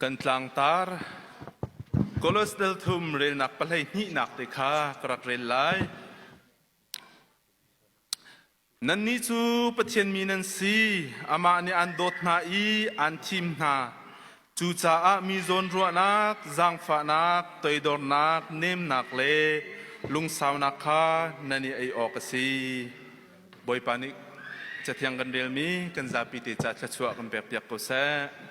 Kan tlangtar Kolos dal thum relnak pahlei hnihnak te kha ka rak rel lai. Nannih cu Pathian mi nan si, amah nih aan dawt hna i aan thim hna. Cucaah mi zawnruahnak, zaangfahnak, toidornak, nemnak le lungsaunak kha nan i ei awk a si. Bawipa nih Cathiang kan relmi kan zapi te ca thluachuah kan pekpiak ko seh.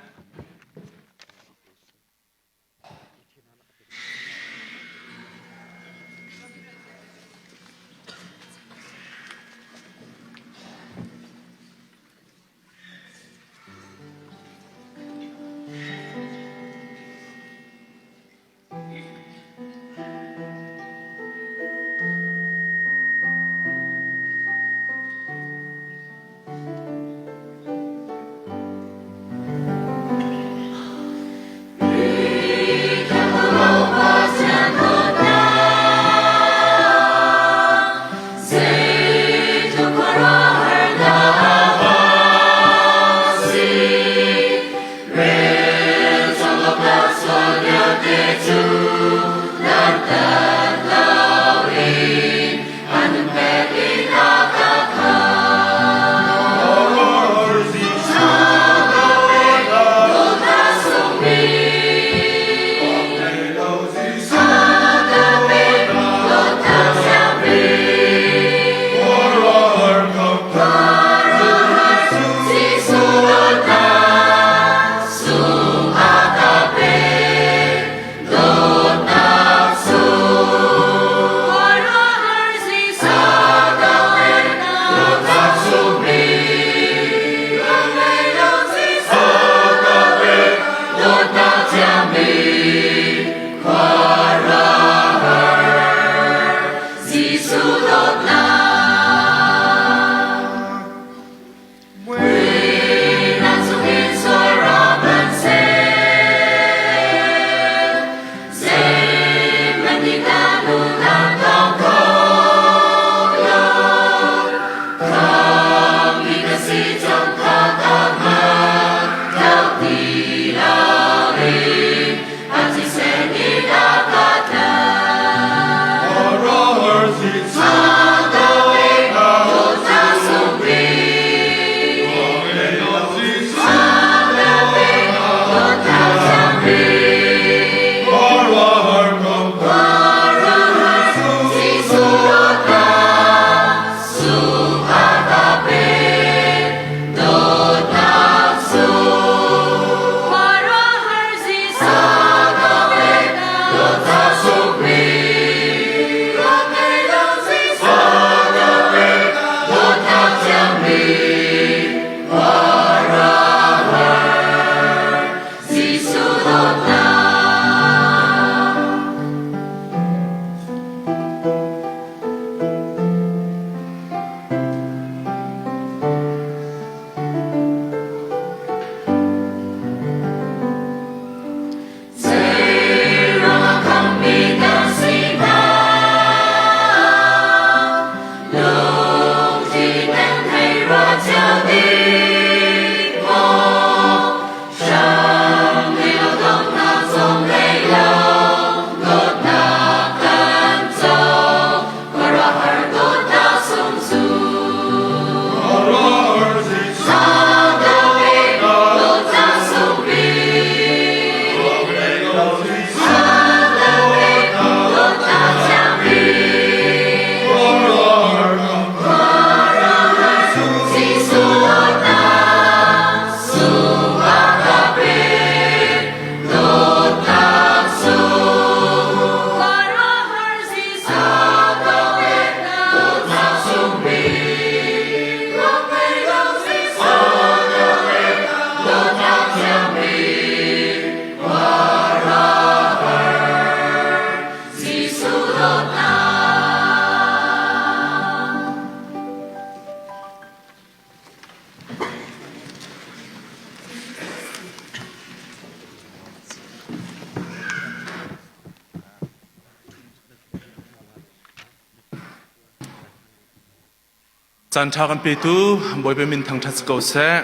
Caan ṭha kan petu Bawipa min thangṭhat si ko seh.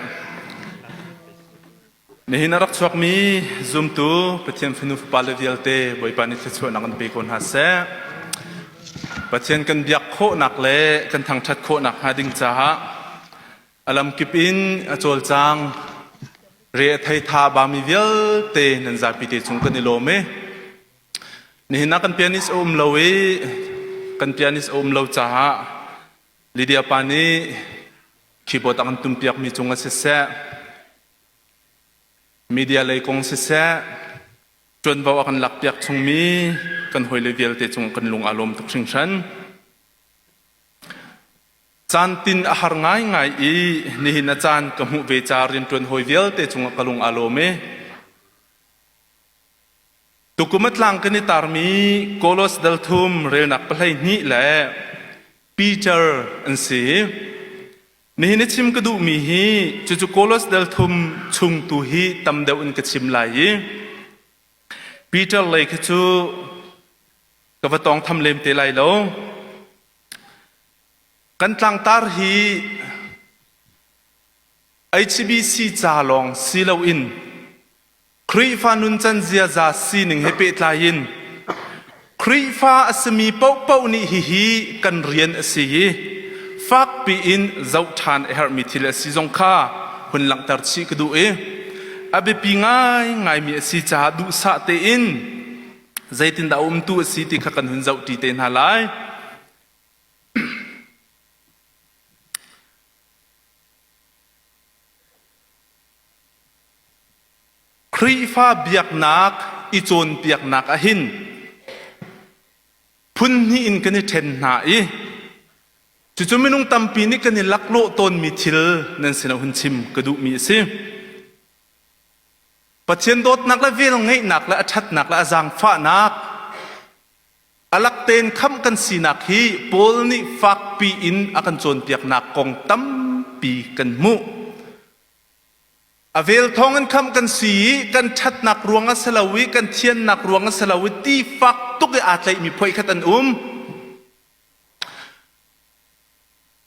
Nihin a rak chuakmi zumtu Pathian fanu fapale vialte Bawipa nih thluachuahnak an pe ko hna seh. Pathian kan biak khawhnak le kan thangṭhat khawhnak hnga ding caah a lamkip in a cawlcang re a thei tha bami vialte nan zapi te cung kan i lawm i nihin ah kan pianist a um lo i kan pianist a um lo caah Lydia pa nih keyboard a kan tumpiakmi cungah siseh media lei kong siseh ṭuanvo a kan lakpiak chungmi kan hawile vialte cung kan lung aa lawm tuk hringhran. Caan tin a har ngaingai i nihin a caan ka hmuh ve ca rianṭuan hawi vialte cungah ka lung aa lawm i Tukum a tlang kan i tarmi Kolos dal thum relnak 12 le Peter an si. Nihin i chim ka duhmi hi cucu Kolos dal thum chung tu hi tam deuh in ka chim lai i Peter lei khi cu ka va tawng tham lem te lai lo. Kan tlangtar hi HBC ca lawng si loin Khrihfa nuncan ziaza sining he pehtlai in Khrihfa a simi paohpaoh nih hihi kan rian a si i fakpi in zoh ṭhan a herhmi thil a si zong kha hun langhter chih ka duh i a biapi ngaingaimi a si caah duhsah tein zeitindah a umtu a si ti kha kan hun zohṭi te hna lai. Khrihfa biaknak i cawnpiaknak ahhin phun hnih in kan i ṭhen hna i cucu minung tampi nih kan i laklawh tawnmi thil nan sinah hun chim ka duhmi a si. Pathian dawtnak le velngeihnak le a ṭhatnak le a zaangfahnak a lak tein khamh kan sinak hi Paul nih fakpi in a kan cawnpiaknak kong tampi kan hmuh. A vel thawng in khamh kan si i kan ṭhatnak ruang a si lo i kan thiannak ruang a si lo i ti fak tuk i aa tlaihmi phoih khat an um.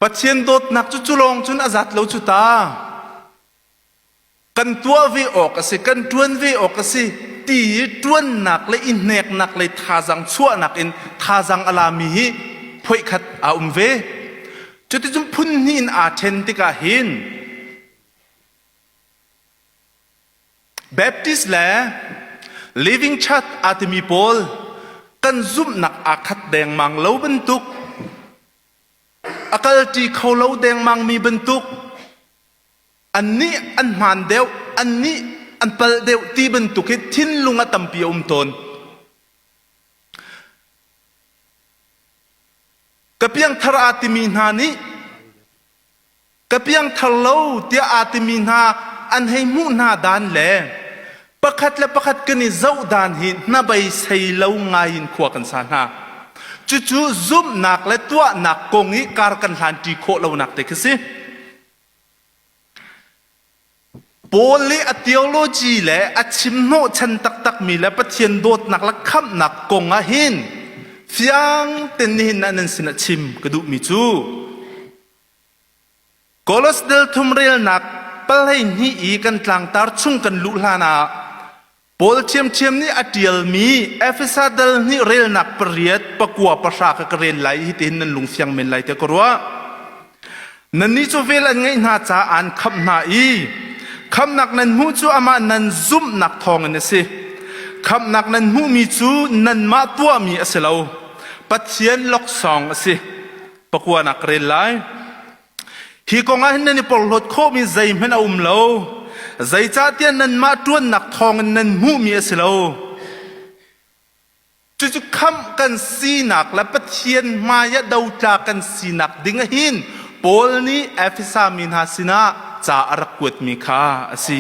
Pathian dawtnak cu cu lawng cun a zat lo cu ta. Kan tuah ve awk a si, kan ṭuan ve awk a si ti i ṭuannak le i hneknak le thazaang chuahnak in thazaang a lami hi phoih khat aa um ve. Cuticun phun hnih in aa ṭhen tikah hin Baptist le Living Church aa timi pawl kan zumhnak aa khat dengmang lo bantuk, a kalṭi kho lo dengmangmi bantuk, annih an hmaan deuh, annih an palh deuh ti bantuk hi thinlung ah tampi a um tawn. Ka piangthar aa timi hna nih Ka piangthar lo tiah aa timi hna an hei hmuh hna dan le pakhat le pakhat kan i zoh dan hi hnabeisei lo ngai in khua kan sa hna. Cucu zumhnak le tuahnak kong i kar kan hlanṭi khawh lonak te khi si. Paul nih a theology le a chim hnawhchan taktakmi le Pathian dawtnak le khamhnak kong ah hin fiang ten nihin ah nan sinah chim ka duhmi cu Kolos del thum relnak 12 i kan tlangtar chung kan luh hlan ah Paul ṭhiamṭhiam nih a ṭialmi Efesa dal hnih relnak pariat pakua pahra kha ka rel lai i hitihin nan lungfiang men lai tiah ka ruah. Nannih cu vel an ngeih hna caah aan khamh hna i khamhnak nan hmuh cu amah nan zumhnak thawngin a si. Khamhnak nan hmuhmi cu nanmah tuahmi a si lo, Pathian laksawng a si. Pakuanak ka rel lai. Hi kong ah hin nan i porhlawt khawhmi zeihmanh a um lo. Zeicahtiah nanmah ṭuannak thawngin nan hmuhmi a si lo. Cucu khamh kan sinak le Pathian hmaiah dotla kan sinak ding ahhin Paul nih Efesa mi hna sinah ca a rak kuatmi kha a si.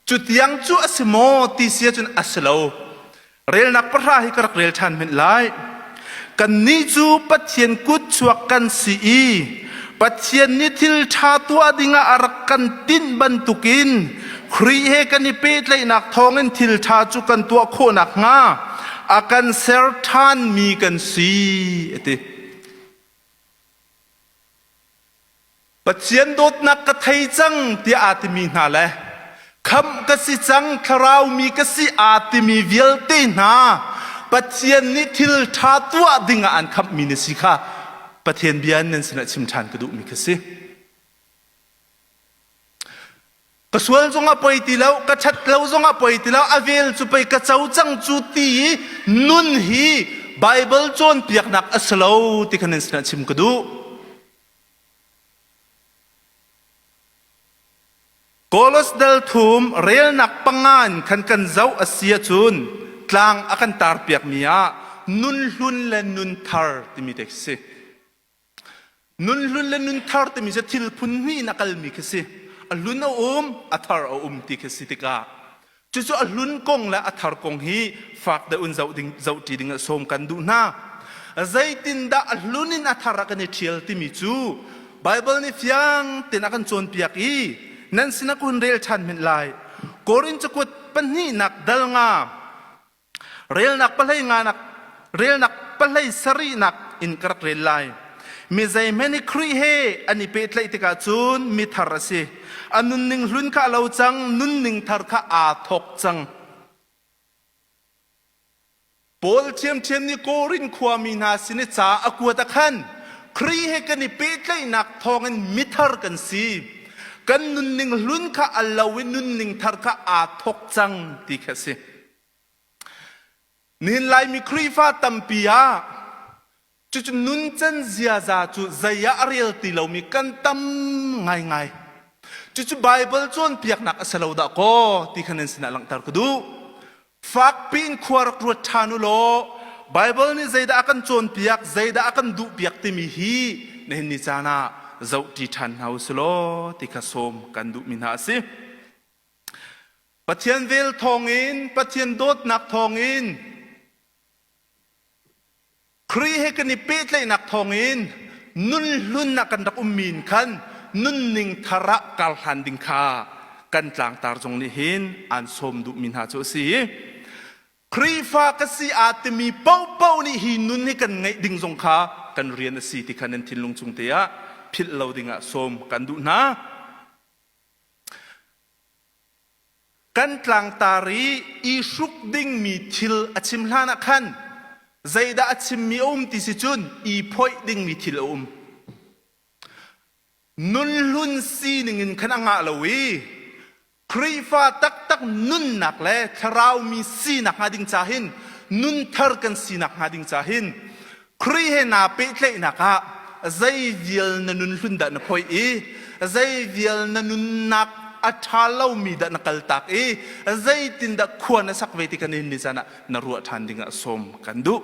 Cu tiang cu a si maw ti si ahcun a si lo. Relnak pahra hi ka rak rel ṭhan hmenh lai. Kannih cu Pathian kutchuak kan si i Pathian nih thil ṭha tuah dingah a rak kan tinh bantukin Khrih he kan i pehtlaihnak thawngin thil ṭha cu kan tuah khawh nakhnga a kan ser ṭhanmi kan si, a ti. Pathian dawtnak ka thei cang tiah aa timi hna le khamh kan. ka si cang, thlarau mi ka si aa timi vialte hna Pathian nih thil ṭha tuah dingah an khamhmi na si kha Pathian bia in nan sinah chim ṭhan ka duhmi kha si. Ka sual zongah poi ti lo, ka ṭhat lo zongah poi ti lo, a vel cu pei ka co cang cu ti i nun hi Baibal cawnpiaknak a si lo ti kha nan sinah chim ka duh. Kolos dal thum relnak panga in khan kan zoh a si ahcun tlang a kan tarpiakmi ah nun hlun le nun thar timi te khi si. Nun hlun le nun thar timi cu thil phun hnih in a kalmi khi si. A hlun a um, a thar a um ti khi si tikah cucu a hlun kong le a thar kong hi fak deuh in zoh ding zohṭi ding ah sawm kan duh hna. Zeitindah a hlun in a thar ah kan i ṭhial timi cu Baibal nih fiang tein a kan cawnpiak i nan sinah ka hun rel ṭhan hmenh lai. Korin cakuat pahnihnak dal nga Relnak pahlei nganak relnak pahlei sarihnak in ka rak rel lai. Mi zeihmanh i Khrih he an i pehtlaih tikah cun mi thar a si. A nunning hlun kha a lo cang, nunning thar kha aa thawk cang. Paul ṭhiamṭhiam nih Korin khuami hna sin i ca a kuat ah khan Khrih he kan i pehtlaihnak thawngin mithar kan si. Kan nunning hlun kha a lo i nunning thar kha aa thawk cang ti kha a si. Nihin Laimi Khrihfa tampi ah cucu nuncan ziaza cu zei ah a rel ti lomi kan tam ngaingai. Cucu Baibal cawnpiaknak a si lo dah kaw ti kha nan sinah langhter ka duh. Fakpi in khua rak ruat ṭhan u law Baibal nih zeidah a kan cawnpiak, zeidah a kan duhpiak timi hi nihin ni caan ah zohṭi ṭhan hna u si law ti kha sawm kan duhmi hna a si. Pathian vel thawngin, Pathian dawtnak thawngin, Khrih he kan i pehtlaihnak thawngin nun hlun ah kan rak ummi in khan nunning thar ah kar hlan ding kha kan tlangtar zong nih hin aan sawm duhmi hna cu a si. Khrihfa ka si aa timi paohpaoh nih hi nun hi kan ngeih ding zong kha kan rian a si ti kha nan thinlung chung te ah philh lo ding ah sawm kan duh hna. Kan tlangtar i i hruk dingmi thil a chim hlan ah khan zeidah a chimmi a um ti si cun i phoih dingmi thil a um. Nunhlun sining in khan a ngah lo i Khrihfa taktak nunnak le thlaraumi sinak hnga ding ca hin nunthar kan sinak hnga ding ca hin Khrih he naa pehtlaihnak ah zei vial na nun hlun dah na phoih i zei vial na nunnak a ṭha lomi dah na kaltak i zeitindah khua na sak ve ti kan in ni caan ah na ruah ṭhan dingah sawm kan duh.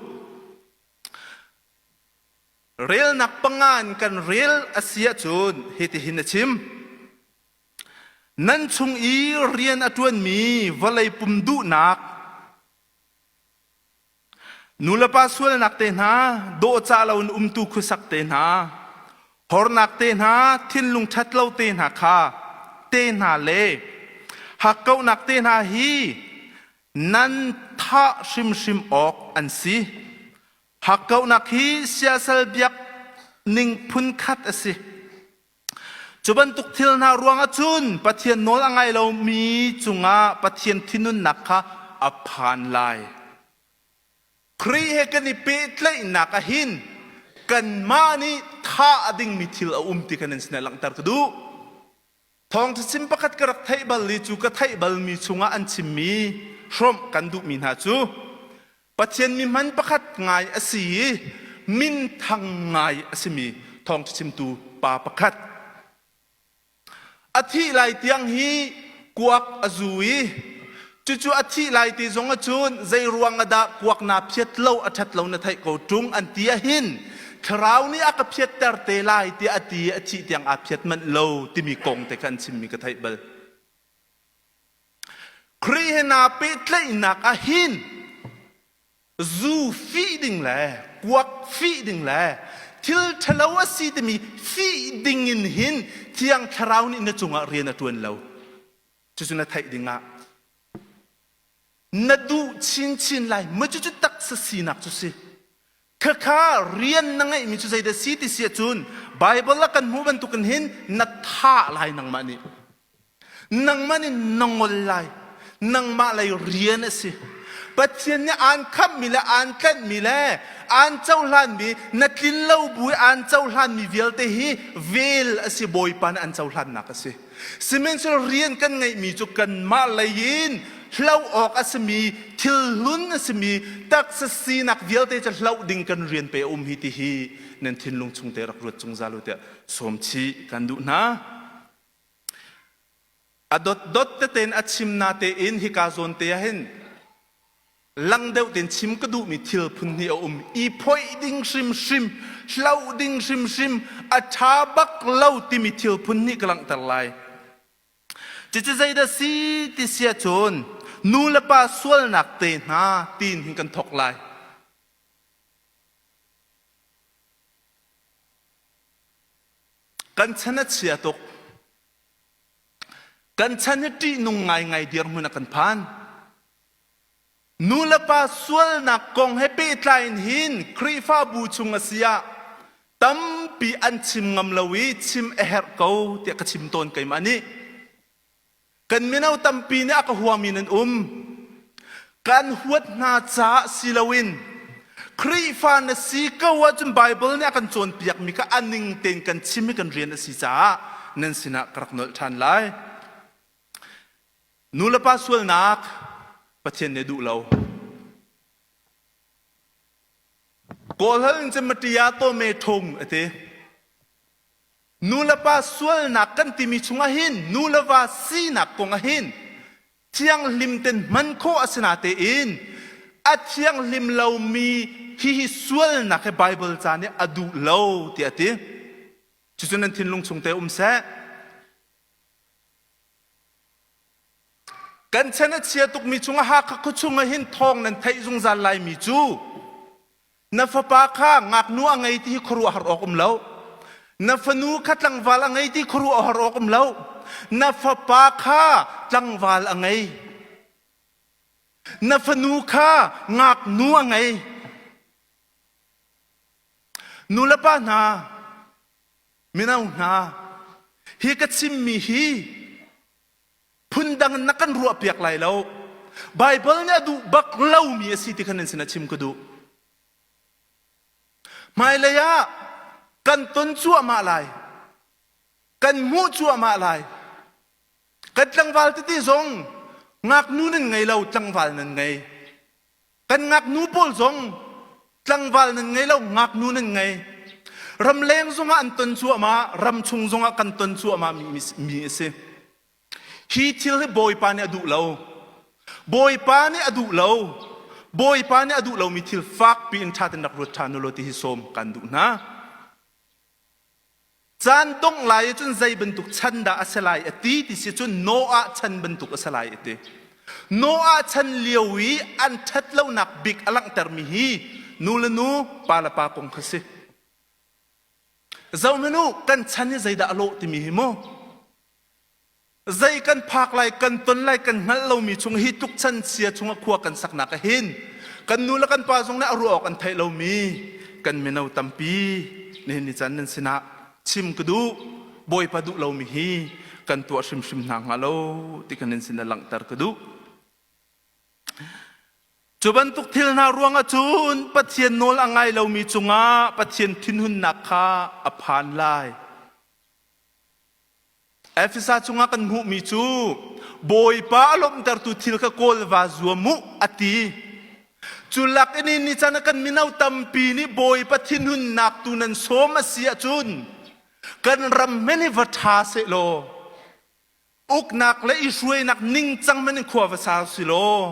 Relnak panga in kan rel a si ahcun hitihin a chim. Nan chung i rian a ṭuanmi vawlei pum duhnak Nulepa sualnak te hna, dawhcah loin umtu khuasak te hna, hornak te hna, thinlung ṭhat lo te hna kha te hna le hakkauhnak te hna hi nan thah hrimhrim awk an si. Hakkauhnak hi siasal biak ning phunkhat a si. Cu bantuk thil hna ruangah cun Pathian nawl a ngai lomi cungah Pathian thinhunnak kha a phan lai. Khrih he kan i pehtlaihnak ah hin kanmah nih thah a dingmi thil a um ti kha nan sinah langhter ka duh. Thawngṭha chim pakhat ka rak theih bal i cu ka theih balmi chungah an chimmi hrawmh kan duhmi hna cu Pathian mi hman pakhat ngai a si i minthang ngai a simi thawngṭha chimtu pa pakhat. A thih lai tiang hi kuak a zu i cucu a thih lai ti zong ahcun zei ruang ah dah kuak naa phiat lo a ṭhat lo na theih ko ṭung an ti ahhin thlarau nih a ka phiatter te lai tiah a ti i a thih tiang aa phiat manh lo timi kong te kha an chimmi ka theih bal. Khrih he naa pehtlaihnak ah hin zu fih ding le kuak fih ding le thil ṭhalo a si timi fih ding in hin Thiang Thlarau nih na cungah rian a ṭuan lo. Cucu na theih dingah na duh chinchin lai. Ma cucu taksa sinak cu si. Khakha rian na ngeihmi cu zeidah si ti si ahcun Baibal ah kan hmuh bantukin hin na thah lai nangmah nih. Nangmah nih na ngol lai. Nangmah lei rian a si. Pathian nih aan khamhmi le aan tlanhmi le aan cohlanmi na tlin lo bu i aan cohlanmi vialte hi vel a si Bawipa nih an cohlannak a si. Sihmanhsehlaw rian kan ngeihmi cu kanmah lei in hloh awk a simi thil hlun a simi taksa sinak vialte cu hloh ding kan rian pe a um hi ti hi nan thinlung chung te rak ruat zungzal u tiah sawm chih kan duh hna. A dotdot tein a chim natein hika zawn te ah hin lang deuh tein chim ka duhmi thil phun hnih a um. I phoih ding hrimhrim, hloh ding hrimhrim, a ṭha bak lo timi thil phun hnih ka langhter lai. Cucu zeidah si ti si ahcun nu le pa sualnak te hna tiin hin kan thawk lai. Kan chan a chia tuk. Kan chan hi ṭihnung ngaingai dirhmun a kan phan. Nu le pa sualnak kong he pehtlai in hin Khrihfabu chung a si ah tampi an chim ngam lo i chim a herh ko tiah ka chim tawn keimah nih. Kan mino tampi nih a ka huami nan um. Kan huat hna caah si loin Khrihfa na si ko ahcun Baibal nih a kan cawnpiakmi kha a ning tein kan chim i kan rian a si caah nan sinah ka rak nolh ṭhan lai. Nu le pa sualnak Pathian nih a duh lo. Kawl hal in cun maṭi ah tawme ṭhung a ti. Nu le pa sualnak kan timi chungah hin nu le va sinak kong ah hin thianghlim ten hman khawh a si natein a thianghlim lomi hihi sualnak hi Baibal ca nih a duh lo tiah a ti. Cucu nan thinlung chung te um seh. Kan chan a chia tukmi chungah Hakha khuachung ah hin thawng nan theih zungzal laimi cu Na fapa kha ngaknu a ngei ti hi khuaruahhar awk um lo. Na fanu kha tlangval a ngei ti khuaruahhar awk um lo. Na fapa kha tlangval a ngei. Na fanu kha ngaknu a ngei. Nu le pa hna, mino hna, hi ka chimmi hi phundang in na kan ruahpiak lai lo. Baibal nih a duh bak lomi a si ti kha nan sinah chim ka duh. Hmailei ah kan ton cuahmah lai. Kan hmuh cuahmah lai. Kan tlangval tete zong ngaknu nan ngei lo, tlangval nan ngei. Kan ngaknu pawl zong tlangval nan ngei lo, ngaknu nan ngei. Ramleng zongah an ton cuahmah, ramchung zongah kan ton cuahmah mi a si. Hi thil hi Bawipa nih a duh lo. Bawipa nih a duh lo. Bawipa nih a duh lomi thil fakpi in ṭha tein rak ruat ṭhan u law ti hi sawm kan duh hna. Caan dongh lai ahcun zei bantuk chan dah a si lai a ti ti si cun Noah chan bantuk a si lai a ti. Noah chan lio i an ṭhat lonak bik a langhtermi hi nu le nu, pa le pa kong kha si. Zohhmanh u, kan chan hi zeidah a lawh timi hi mu. Zei kan phak lai, kan ton lai, kan hngalh lomi chung hi tluk chan sia chungah khua kan saknak ah hin kan nu le kan pa zong nih a ruah awk an theih lomi kan mino tampi nihin ni caan nan sinah chim ka duh Bawipa duh lomi hi kan tuah hrimhrim hna hnga lo ti kan nan sinah langhter ka duh. Cu bantuk thil hna ruangah cun Pathian nawl a ngai lomi cungah Pathian thinhunnak kha a phan lai. Efesa chungah kan hmuhmi cu Bawipa a lawmhtertu thil kha kawl va zuam u a ti. Cu lak in ni caan ah kan mino tampi nih Bawipa thinhunnak tu nan sawm a si ahcun kan ram men hi va ṭha sehlaw uknak le i hruainak ningcang men in khua va sa si law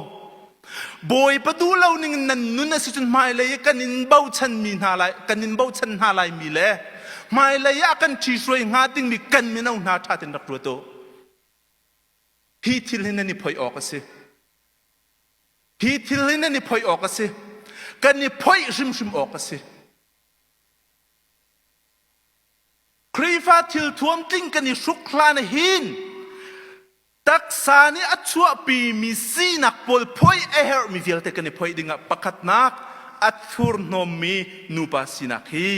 Bawipa duh lo ning in nan nun a si cun hmailei i kan in bochan mi hna lai kan in bochan hna lai mi le hmailei ah kan ṭhihruai hnga dingmi kan mino hna ṭha tein rak ruat u. Hi thil hi nan i phoih awk a si. Hi thil hi nan i phoih awk a si. Kan i phoih hrimhrim awk a si. Khrihfa thil thuam tling kan i hruk hlan hin Taksa nih a chuahpimi sinak pawl phoih a herhmi vialte kan i phoih dingah pakhatnak a thurhnawmmi nupa sinak hi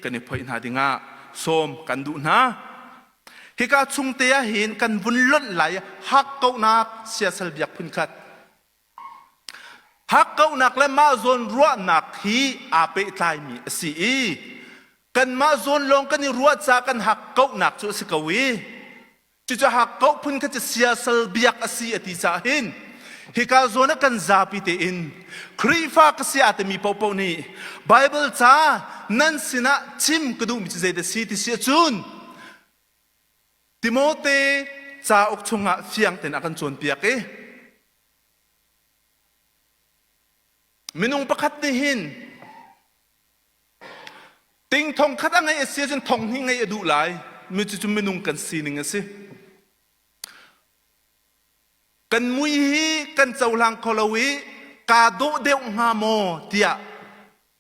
kan i phoih hna dingah sawm kan duh hna. Hika chung te ah hin kan vun lonh lai hakkauhnak siasal biak phunkhat. Hakkauhnak le mah zawn ruahnak hi aa pehtlaimi a si i kanmah zawn lawng kan i ruah ca kan hakkauhnak cu a si ko i Cucu hakkauh phun kha cu siasal biak a si a ti caah hin hika zawn ah kan zapi tein Khrihfa ka si aa timi paohpaoh nih Bible ca nan sinah chim ka duhmi cu zeidah si ti si ahcun Timote cauk chungah fiang tein a kan cawnpiak i minung pakhat nih hin Ting thong khat a ngeih a si ahcun thong hnih ngeih a duh lai. Mi cucu minung kan sining a si. Kan mui hi kan cohlang kho lo i kaa dawh deuh hnga maw tiah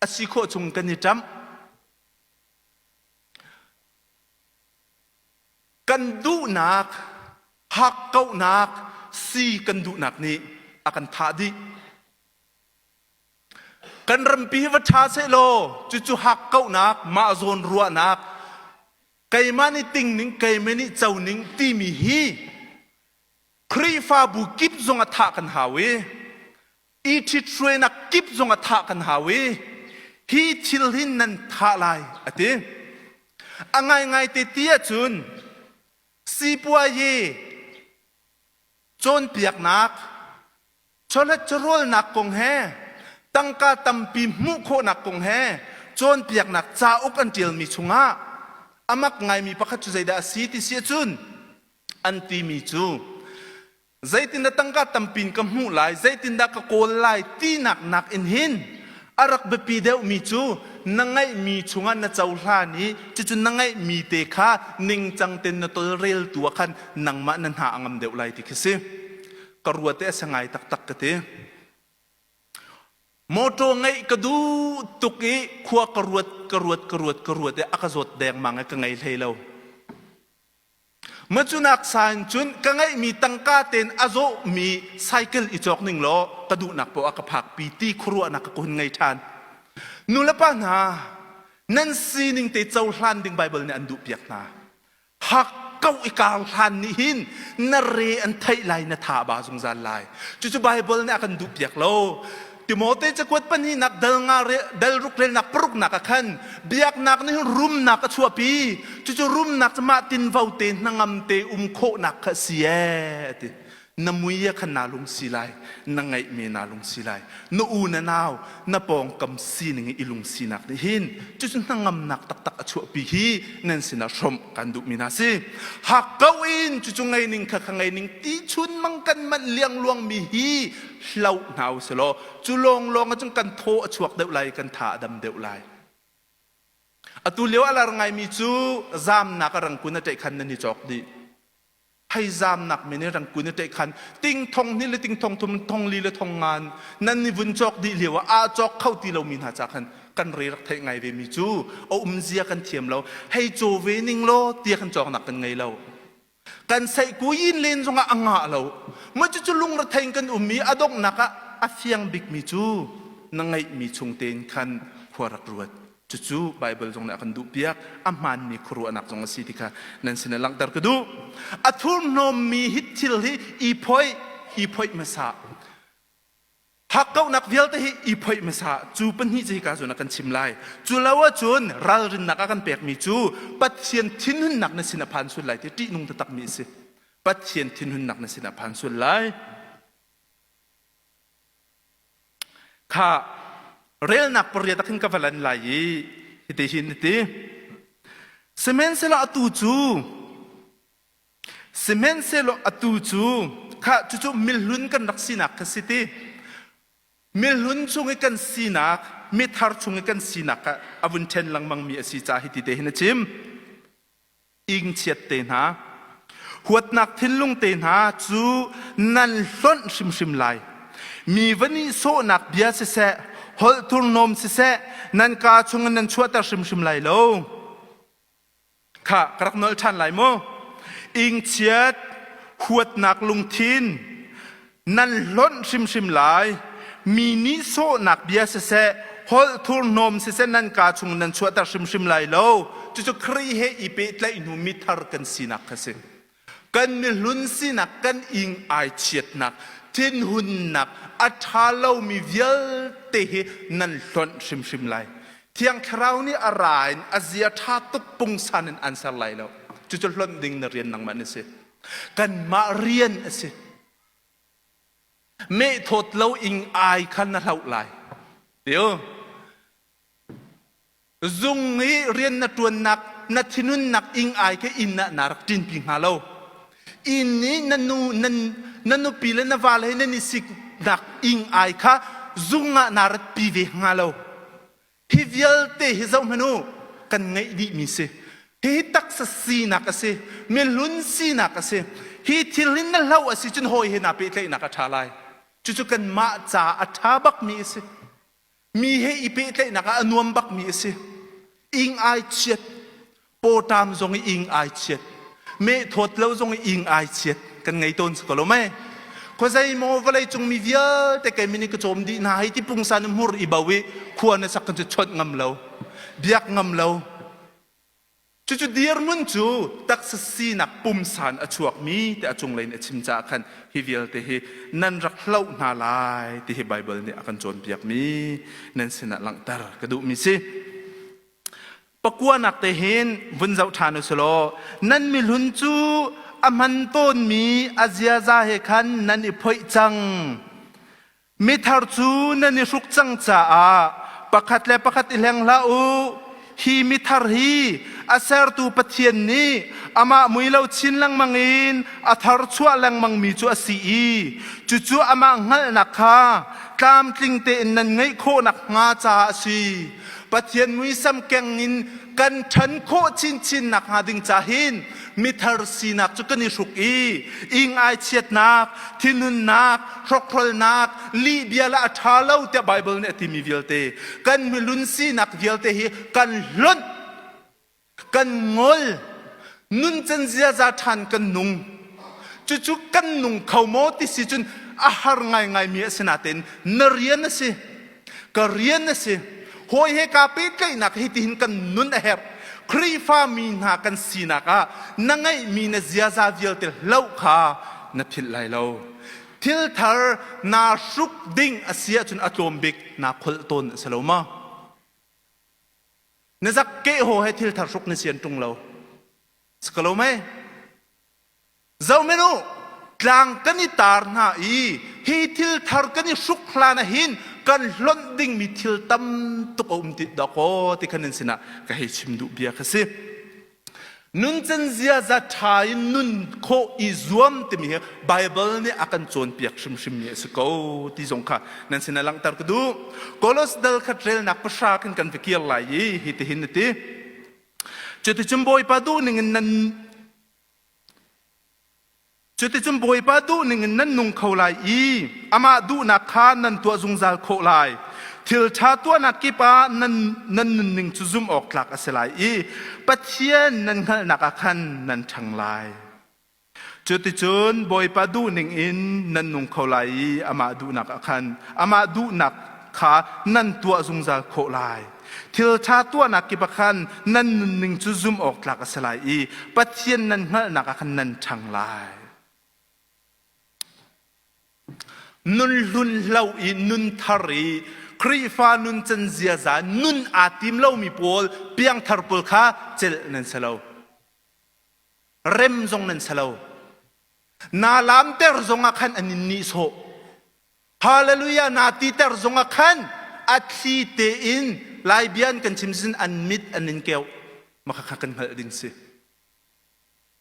a si khawh chung kan i ṭamh. Kan duhnak, hakkauhnak, si kan duhnak nih a kan thah dih. Kan rampi hi va ṭha sehlaw cucu hakkauhnak, mah zawn ruahnak, keimah nih ting ning, keimah nih co ning timi hi Khrihfabu kip zong a thah kan hau i i ṭhithruainak kip zong a thah kan hau i hi thil hin nan thah lai a ti. A ngaingai te ti ahcun sipuayi cawnpiaknak Chawlet chawhrawlnak kong he tangka tampi hmuh khawhnak kong he cawnpiaknak cauk an ṭialmi chungah a mak ngaimi pakhat cu zeidah a si ti si ahcun an timi cu zeitindah tangka tampi in ka hmuh lai, zeitindah ka kawl lai tinak nakin hin a rak biapi deuhmi cu na ngeihmi chungah na cohlan i cucu na ngeihmi te kha ningcang tein na tolreltu ah khan nangmah na hna a ngam deuh lai ti khi si. Ka ruat i a si ngai taktak ka ti. Mawṭaw ngeih ka duh tuk i khua ka ruat ka ruat ka ruat ka ruat i a ka zawt dengmang i ka ngei hlei lo. Macunak sa in cun ka ngeihmi tangka tein a zawhmi cycle i cawk ning law ka duhnak poah ka phakpi ti khuaruahnak ka hun ngei ṭhan. Nulepa hna, nan sining te cohlan ding Baibal nih an duhpiak hna. Hak ko i kar hlan nih hin na re an theih lai na tha ba zungzal lai. Cucu Baibal nih a kan duhpiak lo. Timote cakuat pahnihnak dal nga dal ruk relnak paruknak ah khan biaknak nih hin rumnak a chuahpi. Cucu rumnak cu mah tinvo te hnangam te um khawhnak kha a si ee a ti. Na mui ah khan naa lungsi lai, na ngeihmi naa lungsi lai. Na u na nau, na pawngkam sining i i lungsinak nih hin cucu hnangamnak taktak a chuahpi hi nan sinah hrawmh kan duhmi hna si. Hakkauh in cucu ngei ning kha kha ngei ning ti chun mang kan manh liangluangmi hi hloh hna u silaw cu lawnglawng ahcun kan thaw a chuak deuh lai kan tha a dam deuh lai. Atu lio a lar ngaimi cu zamnak a rangkun a ṭeih khan nan i cawk dih. Hei zamnak men i rangkun a ṭeih khan ting thong hnih le ting thong thum thong li le thong ngan nan i vun cawk dih lio ah aa cawk kho ti lomi hna ca khan kan re rak theih ngai ve mi cu a umzia kan thiam lo. Hei caw ve ning law tia kan cawknak kan ngei lo. Kan seihkuyin len zongah a ngah lo. Mah cucu lungrethei in kan um i a donghnak ah a fiang bikmi cu na ngeihmi chung tein khan khua rak ruat. Cucu Baibal zong nih a kan duhpiak. A hmaanmi khuaruahnak zong a si ti kha nan sin ah langhter ka duh. A thurhnawmmi hi thil hi i phoih, i phoih hmasa. Hakkauhnak vialte hi i phoih hmasa. Cu pahnih cu hika zawn ah kan chim lai. Cu lo ahcun ralrinnak a kan pekmi cu Pathian thinhunnak na sin a phan sual lai ti ṭihnung taktakmi a si. Pathian thinhunnak na sin a phan sual lai. Kha relnak pariat ah khin ka va lan lai i hiti hin a ti. Sihmanhsehlaw atu cu Sihmanhsehlaw atu cu kha cucu mihlun kan rak sinak kha si ti. Mihlun chung i kan sinak, mithar chung i kan sinak kha a vun ṭhen lengmangmi a si caah hiti te hin a chim. Ingchiat te hna, huatnak thinlung te hna cu nan hlonh hrimhrim lai. Mi va nihsawhnak bia siseh, holh thurhnawm siseh, nan kaa chungin nan chuahter hrimhrim lai lo. Kha ka rak nolh ṭhan lai mu. Ingchiat, huatnak lungthin nan hlonh hrimhrim lai. Mi nihsawhnak bia siseh, holh thurhnawm siseh nan kaa chung nan chuahter hrimhrim lai lo. Cucu Khrih he i pehtlaih hnu mithar kan sinak kha si. Kan mihlun sinak, kan ing ai chiatnak, thinhunnak, a ṭha lomi vialte hi nan hlonh hrimhrim lai. Thiang Thlarau nih a ra in a zia ṭha tuk pungsan in an ser lai lo. Cucu hlonh ding na rian nangmah na si. Kanmah rian a si. Meh thawt lo ing ai kha na hloh lai. Tio. Zung i rian na ṭuannak, na thinunnak ing ai kha inn ah naa rak ṭinpi hnga lo. Inn i na nu, nan, na nupi le na vale he nan i siknak ing ai kha zung ah naa ratpi ve hnga lo. Hi vialte hi zohhmanh u, kan ngeih dihmi si. Hihi taksa sinak a si, mihlun sinak a si. Hi thil hin na hloh a si cun hawi he naa pehtlaihnak a ṭha lai. Cucu kanmah ca a ṭha bakmi a si. Mi he i pehtlaihnak ah a nuam bakmi a si. Ing ai chiat, pawṭam zong i ing ai chiat, meh thawt lo zong i ing ai chiat kan ngei tawn si ko lo mei? Khuazei maw vawlei cung mi vialte kei min i ka cawm dih hna hei ti pungsan hmur i bo i khua na sak kan cu chawnh ngam lo, biak ngam lo. Cucu dirhmun cu taksa sinak pumsan a chuakmi ti a cunglei in a chim caah khan hi vialte hi nan rak hloh hna lai ti hi Baibal nih a kan cawnpiakmi nan sinah langhter ka duhmi si. Pakuanak te hin vun zoh ṭhan u silaw nan mihlun cu a hman tawnmi a ziaza he khan nan i phoih cang. Mithar cu nan i hruk cang caah pakhat le pakhat i hleng hlah u. Hi mithar hi a sertu Pathian nih amah mui lo chin lengmang in a thar chuah lengmangmi cu a si i cucu amah hngalhnak kha tlamtling tein nan ngeih khawh nakhnga caah a si. Pathian muisam keng in kan ṭhan khawh chinchin nakhnga ding ca hin mithar sinak cu kan i hruk i ing-ai chiatnak, thinhunnak, hrokhrolnak, lihbia le a ṭha lo tiah Baibal nih a timi vialte kan milun sinak vialte hi kan hlonh kan ngol nuncan ziaza ṭhan kan nung cucu kan nung kho maw ti si cun a har ngaingaimi a si natein na rian a si ka rian a si hawi he kaa pehtlaihnak hi tihin kan nun a herh Khrihfa mi hna kan sinak ah na ngeihmi na ziaza vialte hloh kha na philh lai lo thil thar naa hruk ding a si ahcun a tlawm bik naa kholh tawn a si lo maw Na zak keh haw he thil thar hruk na sian ṭung lo. Si ko lo mei? Zoh men u, tlang kan i tar hna i hi thil thar kan i hruk hlan ah hin kan hlonh dingmi thil tam tuk a um ti dawkaw ti khan nan sinah ka hei chim duh bia kha si. Nuncan ziaza ṭha in nun khawh i zuam timi hi Baibal nih a kan cawnpiak hrimhrimmi a si ko ti zong kha nan sinah langhter ka duh. Kolos dal khat relnak pahra khin kan va kir lai i hitihin a ti. Cuticun Bawipa duh ningin nan Cuticun Bawipa duh ningin nan nung kho lai i amah duhnak kha nan tuah zungzal khawh lai. Thil ṭha tuahnak kip ah nan, nan nunning cu zumh awk tlak a si lai i Pathian nan hngalhnak ah khan nan ṭhang lai. Cuticun Bawipa duh ningin nan nung kho lai i amah duhnak ah khan amah duhnak kha nan tuah zungzal khawh lai. Thil ṭha tuahnak kip ah khan nan nunning cu zumh awk tlak a si lai i Pathian nan hngalhnak ah khan nan ṭhang lai. Nun hlun hlo i nun thar i Khrihfa nuncan ziaza nun aa tim lomi pawl piangthar pawl kha celh nan si lo. Rem zong nan si lo. Naa laamter zongah khan an in nihsawh. Hallelujah naa titer zongah khan a thli tein Lai bia an kan chim sin an mit an in keuh maka kha kan hngalh ding si.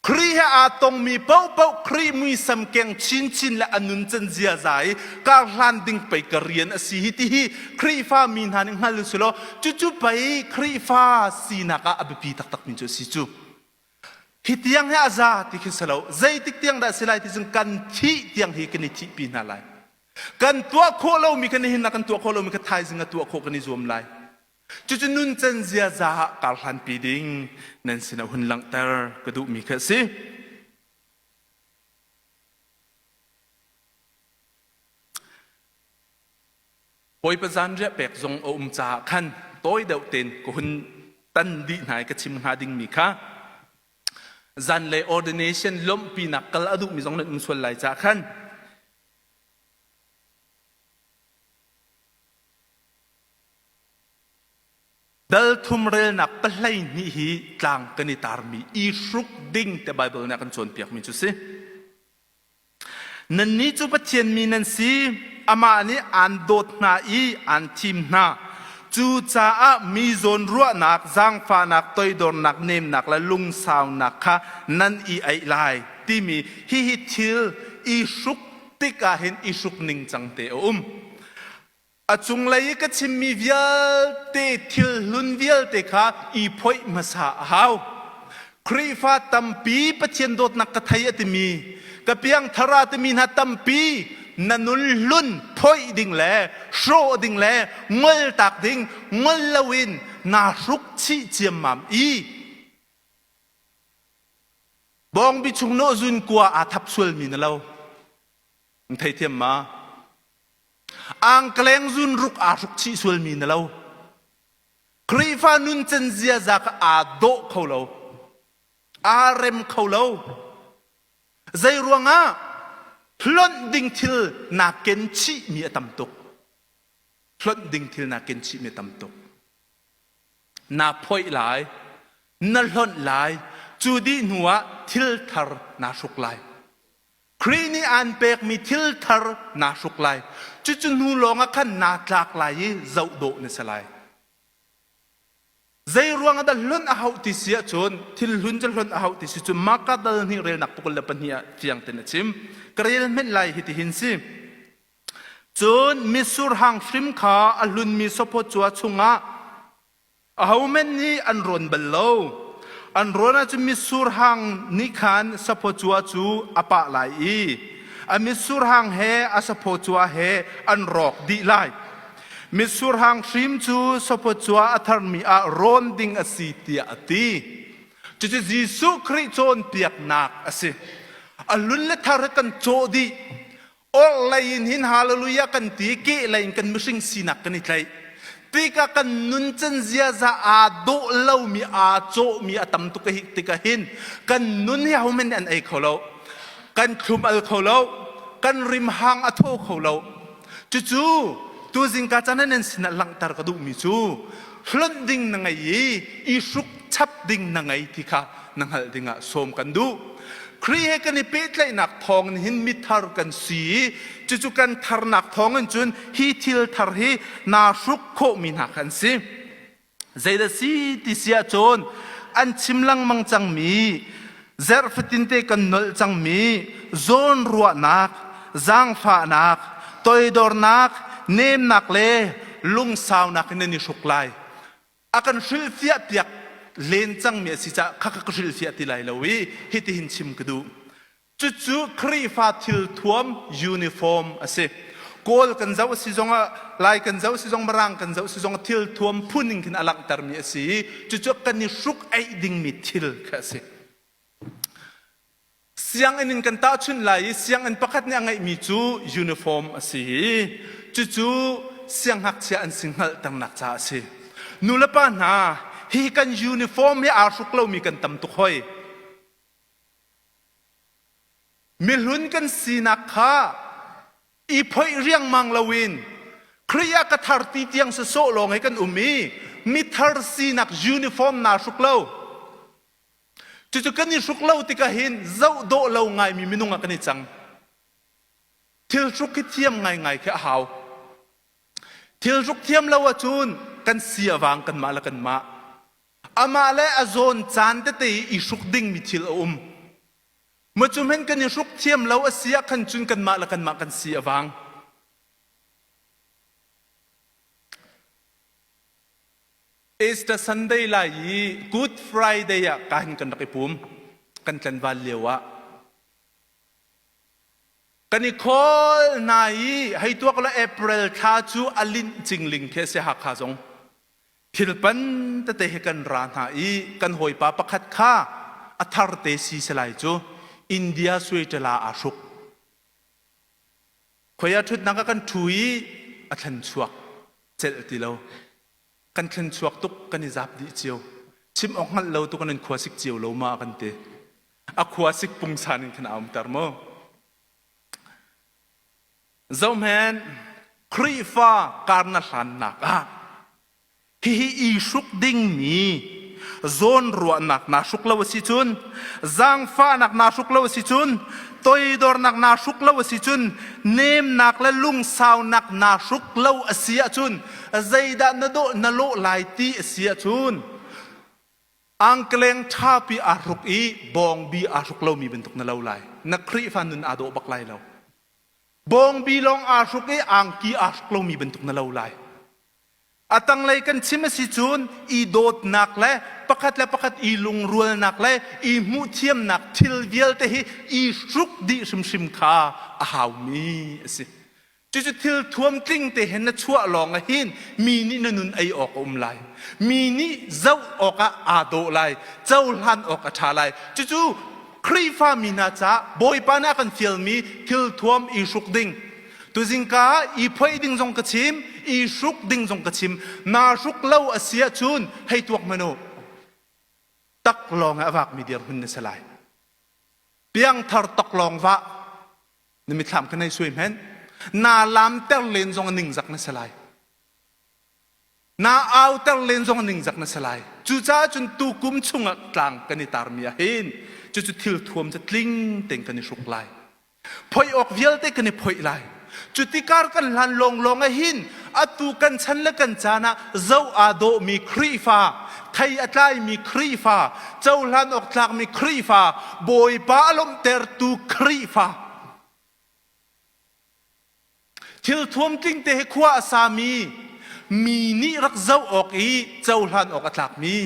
Khrih he aa tongmi paohpaoh Khrih muisam keng chinchin le a nuncan ziaza i kar hlan ding pei ka rian a si hi ti hi Khrihfa mi hna nih hngal u silaw cucu pei Khrihfa sinak ah a biapi taktakmi cu a si cu. Hi tiang hi a za ti khi si lo. Zeitik tiang dah si lai ti cun kan thih tiang hi kan i thihpi hna lai. Kan tuah khawh lomi kan nihin ah kan tuah khawh lomi kha thaizing ah tuah khawh kan i zuam lai. Cucu nuncan ziaza ah kar hlanpi ding nan sinah hun langhter ka duhmi kha a si. Bawipa zanriah pek zong a um caah khan tawi deuh tein ka hun tan dih hna i ka chim hnga dingmi kha zanlei ordination lawmhpinak kal a duhmi zong nan um sual lai caah khan Dal thum relnak pahlei hnih hi tlang kan i tarmi i hruk ding te Baibal nih a kan cawnpiakmi cu si. Nannih cu Pathian mi nan si, amah nih aan dawt hna i aan thim hna. Cucaah mi zawnruahnak, zaangfahnak, toidornak, nemnak le lungsaunak kha nan i aih lai timi hihi thil i hruk tikah hin i hruk ningcang te a um. A cunglei i ka chimmi vialte thil hlun vialte kha i phoih hmasa a hau. Khrihfa tampi Pathian dawtnak ka thei a timi, ka piangthar a timi hna tampi na nun hlun phoih ding le hrawh ding le ngoltak ding ngol loin naa hruk chih ciammam i bawngbi chung nawh zun kua aa thap sualmi na lo. Na theithiam ma? Angkleng zunruk aa hruk chih sualmi na lo. Khrihfa nuncan ziaza kha aa dawh kho lo. Aa rem kho lo. Zei ruangah hlonh ding thil naa ken chihmi a tam tuk. Hlonh ding thil naa ken chihmi a tam tuk. Naa phoih lai, na hlonh lai, cu dih hnu ah thil thar naa hruk lai. Khrih nih aan pekmi thil thar naa hruk lai. Cucu hnu lawngah khan naa tlak lai i zoh dawh na si lai. Zei ruang ah dah hlonh a hauh ti si ahcun thil hlun cu hlonh a hauh ti si cu Marka dal hnih relnak pakul le pahnih ah fiang tein a chim. Ka rel hmenh lai hitihin si. Cun mitsur hang hrim kha a hlunmi sawphaw chungah Ahohmanh nih an rawn bal lo. An rawn ahcun mitsur hang nih khan saphaw cua cu a pah lai i a mitsur hang he a saphaw cua he an rawk dih lai. Mitsur hang hrim cu saphaw cua a tharmi ah rawn ding a si tiah a ti. Cucu Jesuh Khrih cawnpiaknak a si. A hlun le thar he kan cawh dih. Orhlei in hin hallelujah kan ti, kehlei in kan mihring sinak kan i tlaih. Tikah kan nuncan ziaza aa dawh lomi, aa cawhmi a tam tuk hi tikah hin kan nun hi ahohmanh nih an ei kho lo. Kan thlum al kho lo. Kan rimhang a thaw kho lo. Cucu tuzing ka caan ah nan sinah langhter ka duhmi cu hlonh ding na ngei i i hruk chap ding na ngei ti kha na hngalh dingah sawm kan duh. Khrih he kan i pehtlaihnak thawngin hin mithar kan si i cucu kan tharnak thawngin cun hi thil thar hi naa hruk khawhmi hna kha an si. Zeidah si ti si ahcun an chim lengmang cangmi zerh fatinte kan nolh cangmi zawnruahnak, zaangfahnak, toidornak, nemnak le lungsaunak in nan i hruk lai. A kan hrilhfiah piak len cangmi a si caah khakha ka hrilhfiah ti lai lo i hitihin chim ka duh. Cucu Khrihfa thilthuam uniform a si. Kawl kan zoh a si zongah, Lai kan zoh a si zong, Mirang kan zoh a si zongah thilthuam phun in khin a langhtermi a si i cucu kan i hruk eih dingmi thil kha a si. Sianginn in kan tahchunh lai i sianginn pakhat nih a ngeihmi cu uniform a si i cucu siangngakchia an si hngalhternak caah a si. Nulepa hna, hi kan uniform hi aa hruk lomi kan tam tuk hoi. Mihlun kan sinak kha i phoih riangmang loin Khrih ah ka thar ti tiang sasawh lawng he kan um i mithar sinak uniform naa hruk lo. Cucu kan i hruk lo tikah hin zoh dawh lo ngaimi minung ah kan i cang. Thil hruk hi thiam ngaingai khi a hau. Thil hruk thiam lo ahcun kan si a vang kanmah le kanmah. Amah le a zawn caan tete i i hruk dingmi thil a um. Macu hmenh kan i hruk thiam lo a si ah khan cun kanmah le kanmah kan si a vang. Easter Sunday lai i Good Friday ah kahin kan rak i pum. Kan tlanval lio ah. Kan i khawl hna i hei tuak la April thla cu a linh cingling khi a si Hakha zong. Thilpan tete he kan ra hna i kan hawipa pakhat kha a thar te si selai cu India suaitala aa hruk. Khoi ah ṭhutnak ah kan ṭhu i a thlan chuak. Celh ti lo. Kan thlen chuak tuk kan i zap dih cio. Chim awk hngalh lo tuk an khua sik cio lo ma kan ti. A khua sik pungsan in khan a umter mu. Zohmen Khrihfa karna hlannak ah hihi i hruk dingmi zawnruahnak naa hruk lo a si cun, zaangfahnak naa hruk lo a si cun, toidornak naa hruk lo a si cun, nemnak le lungsaunak naa hruk lo a si ahcun, zeidah na dawh na lawh lai ti a si ahcun, angkleng ṭhapi aa hruk i bawngbi aa hruk lomi bantuk na lo lai. Na Khrihfa nun aa dawh bak lai lo. Bawngbi lawng aa hruk i angki aa hruk lomi bantuk na lo lai. A tanglei kan chim a si cun i dawtnak le pakhat le pakhat i lungrualnak le i hmuhthiamnak thil vialte hi i hruk dih hrimhrim kha a haumi a si. Cucu thil thuamtling te he na chuah lawng ah hin mi nih na nun ei awk a um lai. Mi nih zoh awkah aa dawh lai, cohlan awk a ṭha lai. Cucu Khrihfa mi hna caah Bawipa nih a kan fialmi thil thuam i hruk ding. Tuzingka ah i phoih ding zong ka chim, i hruk ding zong ka chim. Naa hruk lo a si ahcun hei tuak hmanh u. Tak lawng ah a vakmi dirhmun na si lai. Piangthar taklawng vah na mithlam kha nei suai hmenh. Naa lamter len zong a ningzak na si lai. Na auter len zong ningzak na si lai. Cucaah cun tukum chungah tlang kan i tarmi ah hin cucu thil thuam cu tling tein kan i hruk lai. Phoih awk vialte kan i phoih lai. Cutikar kan hlan lawnglawng ah hin atu kan chan le kan caan ah zoh aa dawhmi Khrihfa, thei a tlaimi Khrihfa, cohlan awk tlakmi Khrihfa, Bawipa a lawmhtertu Khrihfa, Thil thuamtling te hi khua a sami mi nih rak zoh awk i cohlan awk a tlakmi,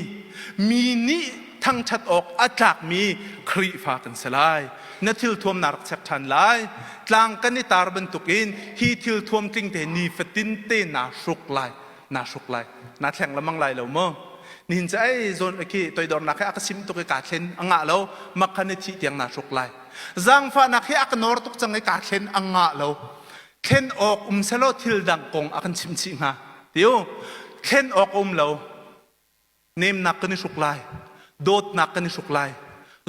mi nih thangṭhat awk a tlakmi Khrihfa kan si lai. Na thil thuam naa rak check ṭhan lai. Tlang kan i tar bantukin hi thil thuamtling te nifatin te naa hruk lai. Naa hruk lai. Naa thleng lengmang lai lo maw? Nihin cu ei zawn khi toidornak he a ka sim tuk i kaa thlen a ngah lo. Mak khan i thih tiang naa hruk lai. Zaangfahnak hi a ka nawr tuk cang i kaa thlen a ngah lo. Thlen awk um selaw thil dang kong a kan chimh chih hnga. Tiu thlen awk a um lo. Nemnak kan i hruk lai. Dawtnak kan i hruk lai.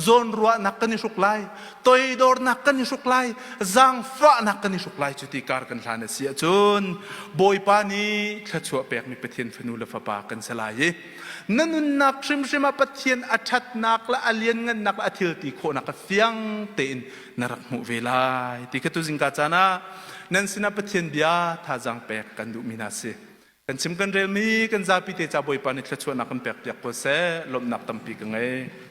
Zawnruahnak kan i hruk lai. Toidornak kan i hruk lai. Zaangfahnak kan i hruk lai. Cuti kar kan hlan a si ahcun Bawipa nih thluachuah pekmi Pathian fanu le fapa kan si lai i na nunnak hrimhrim ah Pathian a ṭhatnak le a lianngannak le a thil ti khawhnak kha fiang tein na rak hmuh ve lai ti kha tuzingka caan ah nan sinah Pathian bia thazaang pek kan duhmi hna si. Kan chim kan relmi kan zapi te ca Bawipa nih thluachuahnak kan pek piak ko seh lawmhnak tampi ka ngei.